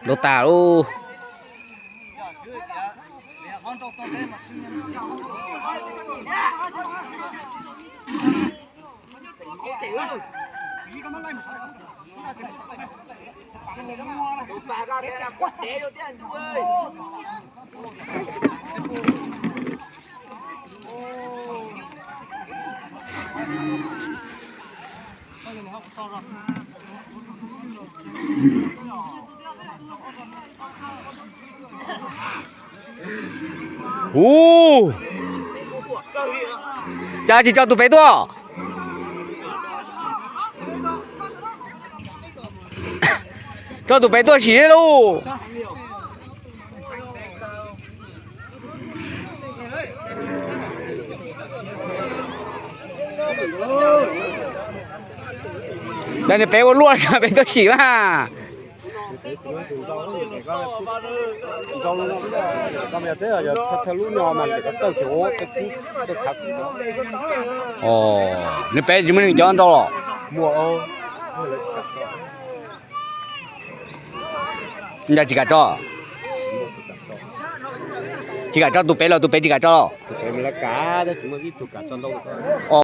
Nrau tas lauj. Ub, cas tsis tso tus pem tuaj? Tso tus pem tuaj sim lauj. Ntawd nws pem ua luaj, pem tuaj sim mas. Nws pem tsis muaj neeg cov nrau los? Cas tsis kam tso? Tsis kam tso tus pem los tus pem tsis kam tso los?